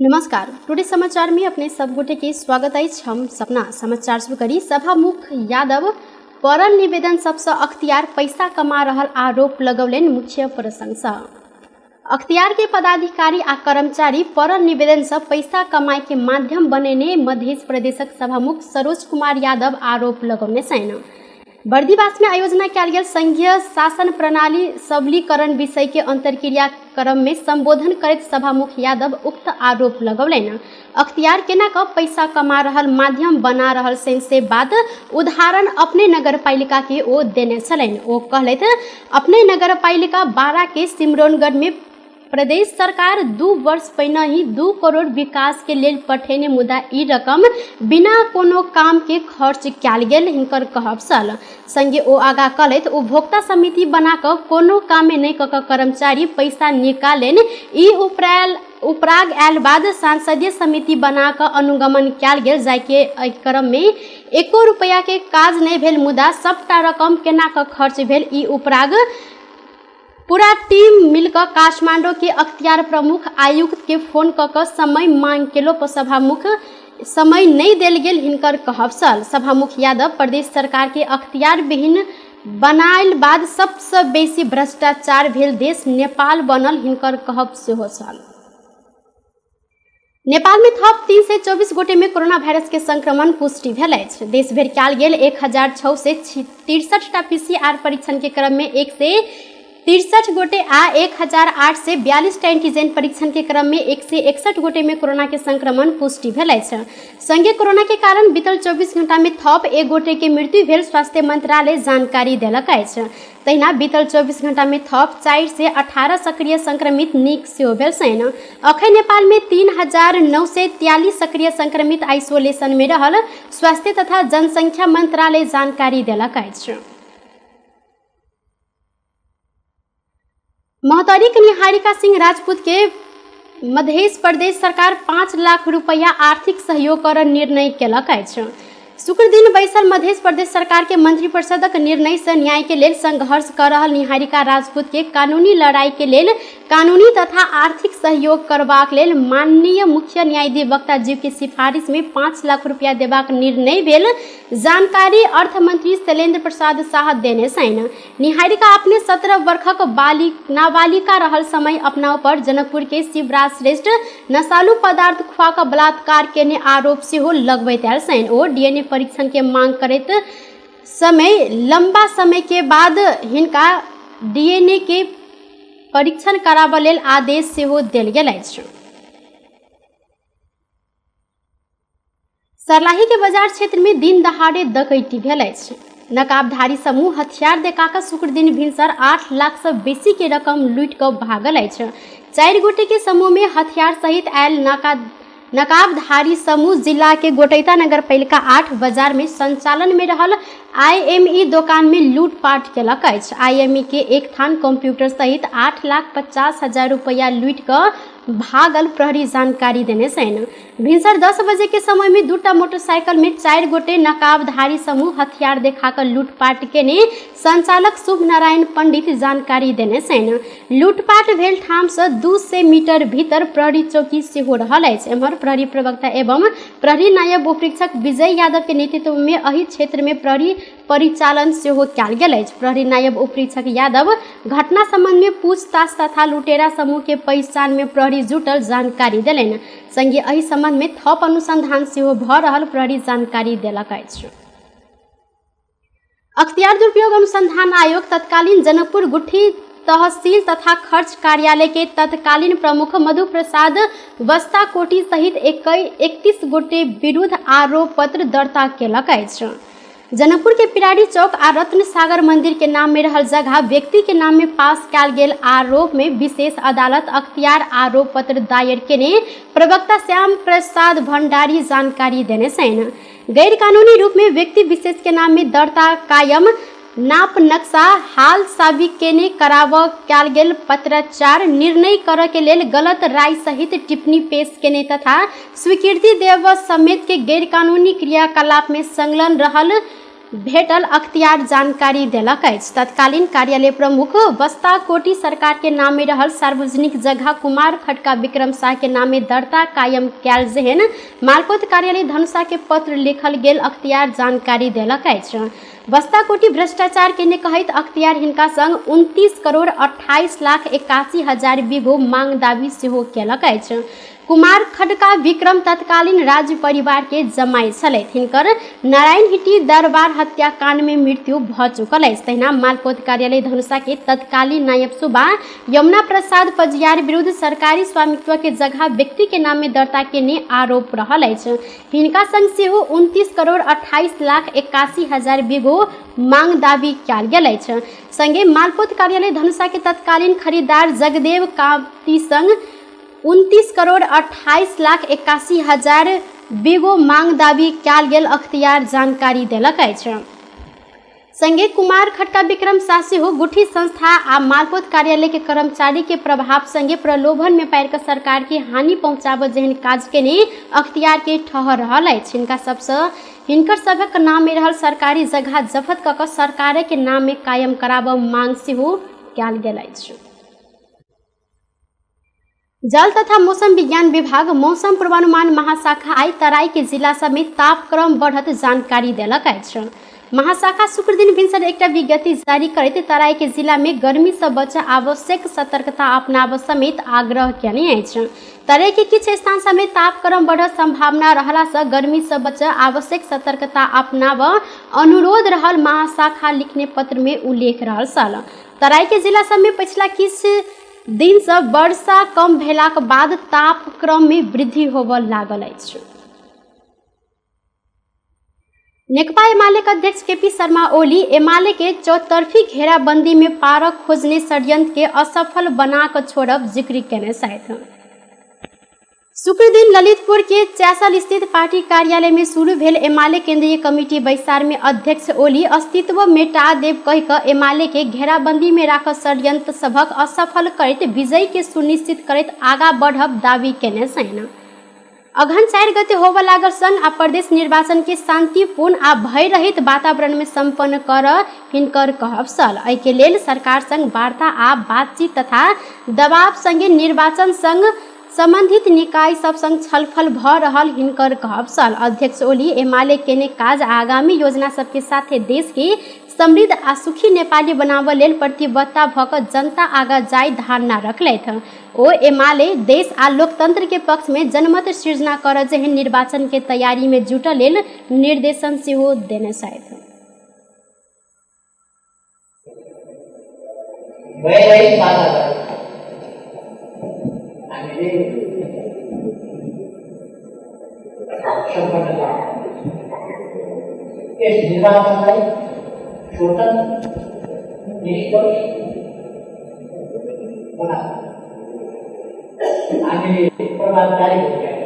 नमस्कार, टुडे समाचार में अपने सब गोटे के स्वागत अछि। हम सपना समाचार शुरू करी। सभामुख यादव पड़ल निवेदन सबसँ अख्तियार पैसा कमा रहल आरोप लगौलनि। मुख्य प्रसंग अख्तियार के पदाधिकारी आ कर्मचारी पड़ल निवेदन से पैसा कमाई के माध्यम बनेने मध्य प्रदेशक सभामुख सरोज कुमार यादव आरोप लगौने छनि। बर्दिवास में आयोजना कयल गेल संघीय शासन प्रणाली सबलीकरण विषय के अंतर्क्रिया क्रम में संबोधन करैत सभामुख यादव उक्त आरोप लगौलनि। अख्तियार केना क पैसा कमा रहल माध्यम बना रहल छनि से बात उदाहरण अपने नगरपालिका के ओ देने छलनि। ओ कहलथि, अपने नगरपालिका 12 के सिमरौनगढ़ में प्रदेश सरकार 2 वर्ष पहिने ही 2 करोड़ विकास के लेल पठेने, मुदा ई रकम बिना कोनो काम के खर्च कयल गेल हिनकर कहब छल। संगे ओ आगा कहलथि, उपभोक्ता समिति बना कऽ कोनो कामे नहि कऽ कऽ कर्मचारी पैसा निकालनि। ई उपराग आयल बाद सांसदीय समिति बना कऽ अनुगमन कयल गेल, जाहिके एहि क्रम में एको रुपया के काज नहि भेल, मुदा सबटा रकम केना कऽ खर्च भेल ई उपराग पूरा टीम मिलकर काठमांडू के अख्तियार प्रमुख आयुक्त के फोन कऽ कऽ समय मांग केलो पर सभामुख समय नहीं देल गेल हिनकर कहब छल। सभामुख यादव प्रदेश सरकार के अख्तियार विहीन बनायल बाद सबसँ बेसी भ्रष्टाचार भेल देश नेपाल बनल हिनकर कहब सेहो छल। नेपाल में थप 324 गोटे में कोरोना वायरस के संक्रमण पुष्टि भेल अछि। देश भरि कयल गेल 1663 टा पीसीआर परीक्षण के क्रम में 163 गोटे आ 1842 टा एंटीजन परीक्षण के क्रम में 161 गोटे में कोरोना के संक्रमण पुष्टि भेल अछि। संगे कोरोना के कारण बीतल 24 घंटा में थप 1 गोटे के मृत्यु भेल स्वास्थ्य मंत्रालय जानकारी देलक अछि। तहिना बीतल 24 घंटा में थप 418 सक्रिय संक्रमित नीक सेहो भेल छनि। अखन नेपाल में 3943 सक्रिय संक्रमित आइसोलेशन में रहल स्वास्थ्य तथा जनसंख्या मंत्रालय जानकारी देलक अछि। महोत्तरी के निहारिका सिंह राजपूत के मध्य प्रदेश सरकार 5 लाख रुपया आर्थिक सहयोग कर निर्णय केलक अछि। शुक्र दिन बैसल मध्य प्रदेश सरकार के मंत्रिपरिषदक निर्णय से न्याय के लेल संघर्ष कर रहल निहारिका राजपूत के कानूनी लड़ाई के लेल कानूनी तथा आर्थिक सहयोग करबाक लेल माननीय मुख्य न्यायाधिवक्ता जीव के सिफारिश में 5 लाख रुपया देबाक निर्णय भेल जानकारी अर्थमंत्री शैलेंद्र प्रसाद शाह देने छनि। निहारिका अपने 17 वर्षक नाबालिका रहल समय अपना ऊपर जनकपुर के शिवराज श्रेष्ठ नशालु पदार्थ खुआ कऽ बलात्कार केने आरोप सेहो लगबैत आयल छनि। ओ डीएनए परीक्षण के मांग करैत समय लंबा समय के बाद हिनका डीएनए के परीक्षण कराबऽ लेल आदेश सेहो देल गेल अछि। सर्लाही के बाजार क्षेत्र में दिन दहाड़े डकैती भेल अछि। नकाबधारी समूह हथियार देखा कऽ शुक्र दिन भिनसर 8 लाख से बेसी के रकम लूटि कऽ भागल अछि। 4 गोटे के समूह में हथियार सहित आयल नकाबधारी समूह जिला के गोटैता नगरपालिका 8 बाजार में संचालन में रहल आईएमई दोकान में लूटपाट केलक अछि। आईएमई के एक थान कंप्यूटर सहित 8,50,000 रुपया लूटि कऽ भागल प्रहरी जानकारी देने छनि। भिनसर 10 बजे के समय में 2टा मोटरसाइकिल में 4 गोटे नकाबधारी समूह हथियार देखा कऽ लूटपाट केने संचालक शुभ नारायण पंडित जानकारी देने छनि। लूटपाट भेल ठाम से 200 मीटर भीतर प्रहरी चौकी सेहो रहल अछि। एम्हर प्रहरी प्रवक्ता एवं प्रहरी नायब उपरीक्षक विजय यादव के नेतृत्व में एहि क्षेत्र में प्रहरी परिचालन सेहो कयल गेल अछि। प्रहरी नायब उपरीक्षक यादव घटना संबंध में पूछताछ तथा लुटेरा समूह के पहचान में प्रहरी जुटल जानकारी देलनि। संगे एहि संबंध में थप अनुसंधान सेहो भऽ रहल प्रहरी जानकारी देलक अछि। अख्तियार दुरुपयोग अनुसंधान आयोग तत्कालीन जनकपुर गुठी तहसील तथा खर्च कार्यालय के तत्कालीन प्रमुख मधु प्रसाद बस्ताकोटी सहित 31 गोटे विरुद्ध आरोप पत्र दर्ता केलक अछि। जनकपुर के पिरारी चौक आ रत्न सागर मंदिर के नाम में रहल जगह व्यक्ति के नाम में पास कयल गेल आरोप में विशेष अदालत अख्तियार आरोप पत्र दायर केने प्रवक्ता श्याम प्रसाद भंडारी जानकारी देने छनि। गैर कानूनी रूप में व्यक्ति विशेष के नाम में दर्ता कायम नाप नक्शा हाल साबिक केने कराब कयल गेल पत्राचार निर्णय करऽ के लेल गलत राय सहित टिप्पणी पेश केने तथा स्वीकृति देव समेत के गैरकानूनी क्रियाकलाप में संलग्न रहल भेटल अख्तियार जानकारी देलक अछि। तत्कालीन कार्यालय प्रमुख बस्ताकोटी सरकार के नामे रहल सार्वजनिक जगह कुमार खड्का विक्रम शाह के नामे दर्ता कायम कयल जेहन मालपोत कार्यालय धनुषा के पत्र लिखल गेल अख्तियार जानकारी देलक अछि। बस्ताकोटी भ्रष्टाचार केने कहैत अख्तियार हिनका संग 29 करोड़ 28 लाख 81 हजार बिगो मांग दावी सेहो केलक अछि। कुमार खड्का विक्रम तत्कालीन राज्य परिवार के जमाई छलथि। हिनकर नारायणहिटी दरबार हत्याकांड में मृत्यु भ चुकल अछि। तहिना मालपोत कार्यालय धनुषा के तत्कालीन नायब सूबा यमुना प्रसाद पजियार विरुद्ध सरकारी स्वामित्व के जगह व्यक्ति के नाम में दर्ता केने आरोप रहल अछि। हिनका संग सेहो 29 करोड़ 28 लाख 81 हजार बिगो मांग दावी कयल गेल अछि। संगे मालपोत कार्यालय धनुषा के तत्कालीन खरीदार जगदेव कांति संग 29 करोड़ 28 लाख 81 हजार बिगो मांग दावी कयल गेल अख्तियार जानकारी देलक अछि। संगे कुमार खड्का विक्रम शाह सेहो गुठी संस्था आ मालपोत कार्यालय के कर्मचारी के प्रभाव संगे प्रलोभन में पारि कऽ सरकार के हानि पहुंचाबऽ जेहन काज केने अख्तियार के ठहर रहल अछि। हिनका सबसँ हिनकर सभक नाम में रहल सरकारी जगह जफत कऽ कऽ सरकार के नाम में कायम कराबऽ मांग सेहो कयल गेल अछि। जल तथा मौसम विज्ञान विभाग मौसम पूर्वानुमान महाशाखा आइ तराई के जिला सब में तापक्रम बढ़त जानकारी देलक अछि। महाशाखा शुक्रदिन भिनसर एकटा विज्ञप्ति जारी करैत तराई के जिला में गर्मी से बचऽ आवश्यक सतर्कता अपनाबऽ समेत आग्रह केने अछि। तराई के किछु स्थान सब में तापक्रम बढ़त संभावना रहला से गर्मी से बचऽ आवश्यक सतर्कता अपनाबऽ अनुरोध रहल महाशाखा लिखने पत्र में उल्लेख रहल छल। तराई के जिला सब में पछिला किछु दिनसँ वर्षा कम भेलाक बाद तापक्रममे वृद्धि होबऽ लागल अछि। नेकपा एमाले के अध्यक्ष केपी शर्मा ओली एमाले के चौतरफी घेराबंदी में पारक खोजने षड्यंत्र के असफल बना कऽ छोड़ब जिक्र केने छथि। शुक्रदिन ललितपुर के चैसल स्थित पार्टी कार्यालय में शुरू भेल एमाले केंद्रीय कमिटी बैसार में अध्यक्ष ओली अस्तित्व मेटा देव कहि कऽ एमाले के घेराबंदी में राखल षड्यंत्र सभक असफल करैत विजय के सुनिश्चित करैत आगा बढ़ब दावी केने छनि। अगहन 4 गते होबऽ लागल संघ आ प्रदेश निर्वाचन के शांतिपूर्ण आ भयरहित वातावरण में सम्पन्न कर हिनकर कहब छल। एहि के लेल सरकार संग वार्ता आ बातचीत तथा दबाव संगे निर्वाचन संग सम्बन्धित निकाय सब संग छलफल भ रहल हिनकर कहब छल। अध्यक्ष ओली एमाले केने काज आ आगामी योजना सबके साथे देश के समृद्ध आ सुखी नेपाली बनाबऽ लेल प्रतिबद्धता भ कऽ जनता आगा जाय धारणा रखलथि। ओ एमाले देश आ लोकतंत्र के पक्ष में जनमत सृजना करऽ जेहन निर्वाचन के तैयारी में जुटऽ लेल निर्देशन सेहो देने छथि। भयरहित वातावरण हामीले सम्पन्न गरौँ। यस निर्वाचनलाई स्वतन्त्र, निष्पक्ष बनाउन हामीले प्रभावकारी भूमिका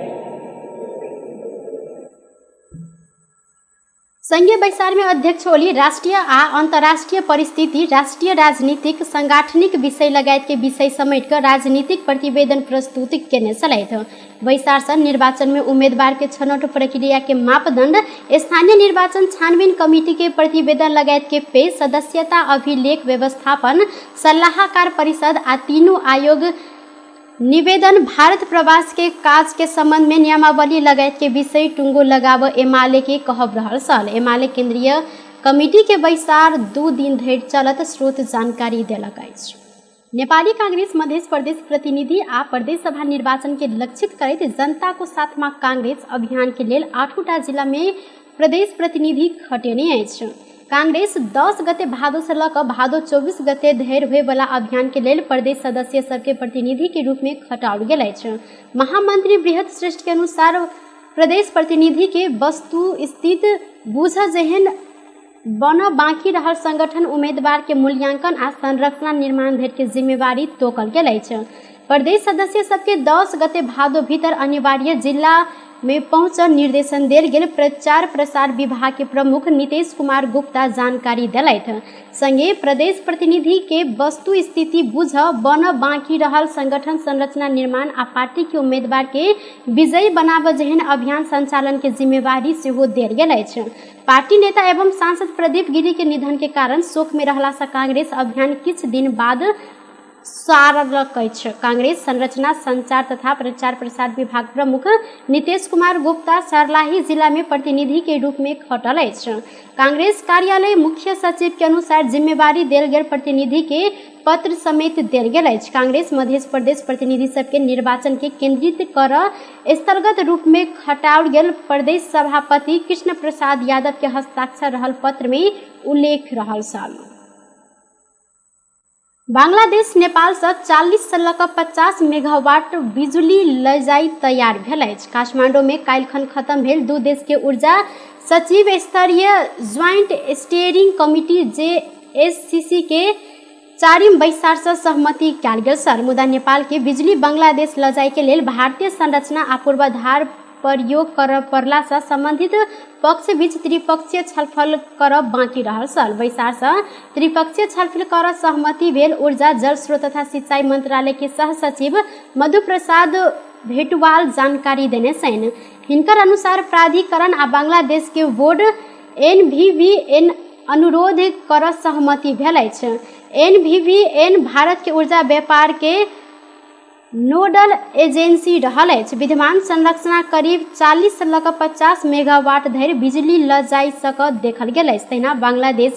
संघीय बैसार में अध्यक्ष ओली राष्ट्रीय आ अंतर्राष्ट्रीय परिस्थिति, राष्ट्रीय राजनीतिक सांगठनिक विषय लगायत के विषय समेट कऽ राजनीतिक प्रतिवेदन प्रस्तुत केने छलथि। बैसार सँ निर्वाचन में उम्मीदवार के छनौट प्रक्रिया के मापदंड, स्थानीय निर्वाचन छानबीन कमिटी के प्रतिवेदन लगायत के पेश, सदस्यता अभिलेख व्यवस्थापन, सल्लाहकार परिषद आ तीनू आयोग निवेदन, भारत प्रवास के काज के संबंध में नियमावली लगायत के विषय टुंगो लगाव एमाले के कहब रहल छल। एमाले केंद्रीय कमिटी के बैसार 2 दिन धरि चलत स्रोत जानकारी देलक अछि। नेपाली कांग्रेस मध्य प्रदेश प्रतिनिधि आ प्रदेश सभा निर्वाचन के लक्षित करैत जनता को साथमा कांग्रेस अभियान के लेल 8टा जिला में प्रदेश प्रतिनिधि खटेने अछि। कांग्रेस 10 गते भादो से लऽ कऽ भादो 24 गते धरि होयवला अभियान के लेल प्रदेश सदस्य सबके प्रतिनिधि के रूप में खटाओल गेल अछि। महामंत्री बृहत श्रेष्ठ के अनुसार प्रदेश प्रतिनिधि के वस्तु स्थित बुझ जेहन बन बाँकी रहल संगठन उम्मीदवार के मूल्यांकन आ संरचना निर्माण धरि के जिम्मेवारी तोकल गेल अछि। प्रदेश सदस्य सबके 10 गते भादो भीतर अनिवार्य जिला में पहुँच निर्देशन देल गेल प्रचार प्रसार विभाग के प्रमुख नीतीश कुमार गुप्ता जानकारी देलथि। संगे प्रदेश प्रतिनिधि के वस्तु स्थिति बुझ बन बाँकी रहल संगठन संरचना निर्माण आ पार्टी के उम्मीदवार के विजयी बनाब जेहन अभियान संचालन के जिम्मेवारी सेहो देल गेल अछि। पार्टी नेता एवं सांसद प्रदीप गिरी के निधन के कारण शोक में रहला से कांग्रेस अभियान किछु दिन बाद सारलक अछि। कांग्रेस संरचना संचार तथा प्रचार प्रसार विभाग प्रमुख नीतीश कुमार गुप्ता सर्लाही जिला में प्रतिनिधि के रूप में खटल अछि। कांग्रेस कार्यालय मुख्य सचिव के अनुसार जिम्मेवारी देल गेल प्रतिनिधि के पत्र समेत देल गेल अछि। कांग्रेस मध्य प्रदेश प्रतिनिधि सबके निर्वाचन के केंद्रित कर स्थलगत रूप में खटाओल गेल प्रदेश सभापति कृष्ण प्रसाद यादव के हस्ताक्षर रहल पत्र में उल्लेख रहल छल। बांग्लादेश नेपाल से 40 से लऽ कऽ 50 मेगावाट बिजुली लऽ जाय तैयार भेल अछि। काठमांडू में काल्हिखन खत्म भेल दू देश के ऊर्जा सचिव स्तरीय ज्वाइंट स्टीयरिंग कमिटी JSCC के चारिम बैसार से सहमति कयल गेल सर। मुदा नेपाल के बिजली बांग्लादेश लऽ जाय के लेल भारतीय संरचना आ पूर्वाधार प्रयोग करऽ पड़ला से संबंधित पक्ष बीच त्रिपक्षीय छलफल करब बाँकी रहल छल। बैसार से त्रिपक्षीय छलफल कर सहमति भेल ऊर्जा जल स्रोत तथा सिंचाई मंत्रालय के सह सचिव मधु प्रसाद भेटवाल जानकारी देने छनि। हिनकर अनुसार प्राधिकरण आ बांग्लादेश के बोर्ड NVVN अनुरोध कर सहमति भेल अछि। NVVN Bharat के ऊर्जा व्यापार के नोडल एजेंसी रहल अछि। विद्यमान संरचना करीब 40 से लऽ कऽ 50 मेगावाट धरि बिजली लऽ जाय सकत देखल गेल अछि। तहिना बांग्लादेश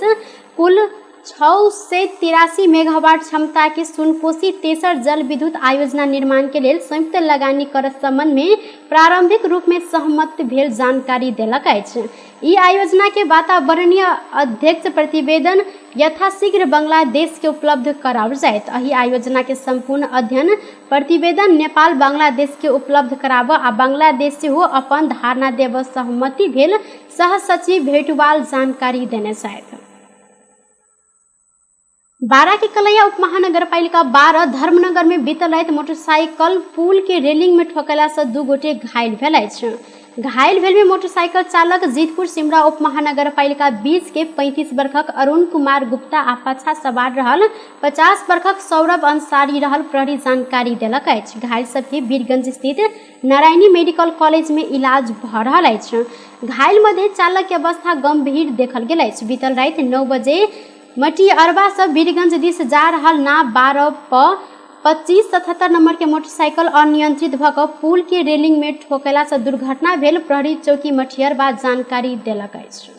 कुल 683 मेगावाट क्षमता के सुनकोशी तेसर जल विद्युत आयोजना निर्माण के लेल संयुक्त लगानी कर संबंध में प्रारंभिक रूप में सहमत भेल जानकारी देलक अछि। ई आयोजना के वातावरणीय अध्यक्ष प्रतिवेदन यथाशीघ्र बांग्लादेश के उपलब्ध कराओल जायत। एहि आयोजना के संपूर्ण अध्ययन प्रतिवेदन नेपाल बांग्लादेश के उपलब्ध कराबऽ आ बांग्लादेश सेहो अपन धारणा देबऽ सहमति भेल सह सचिव भेटवाल जानकारी देने छथि। बारा के कलैया उप महानगरपालिका 12 धर्मनगर में बीतल राति मोटरसाइकिल पुल के रेलिंग में ठोकला से 2 गोटे घायल भेल अछि। घायल भेल में मोटरसाइकिल चालक जीतपुर सिमरा उप महानगरपालिका 20 के 35 वर्षक अरुण कुमार गुप्ता आ पाछा सवार रहल 50 वर्षक सौरभ अंसारी रहल प्रहरी जानकारी देलक अछि। घायल सबके वीरगंज स्थित नारायणी मेडिकल कॉलेज में इलाज भऽ रहल अछि। घायल मध्य चालक के अवस्था गंभीर देखल गेल अछि। बीतल राति 9 बजे मटियरबा से वीरगंज दिस जा रहल ना 12 प 2577 नंबर के मोटरसाइकिल अनियंत्रित भऽ कऽ पुल के रेलिंग में ठोकला से दुर्घटना भेल प्रहरी चौकी मटियरबा जानकारी देलक अछि।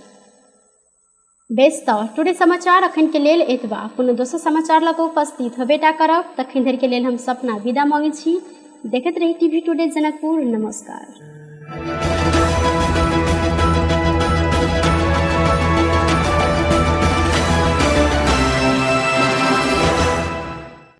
बेस तऽ टुडे समाचार अखन के लेल एतबा। कोनो दोसर समाचार लऽ कऽ उपस्थित होबेटा करब। तखन धरि के लेल हम सपना विदा मांगै छी। देखैत रही टीवी टुडे जनकपुर। नमस्कार।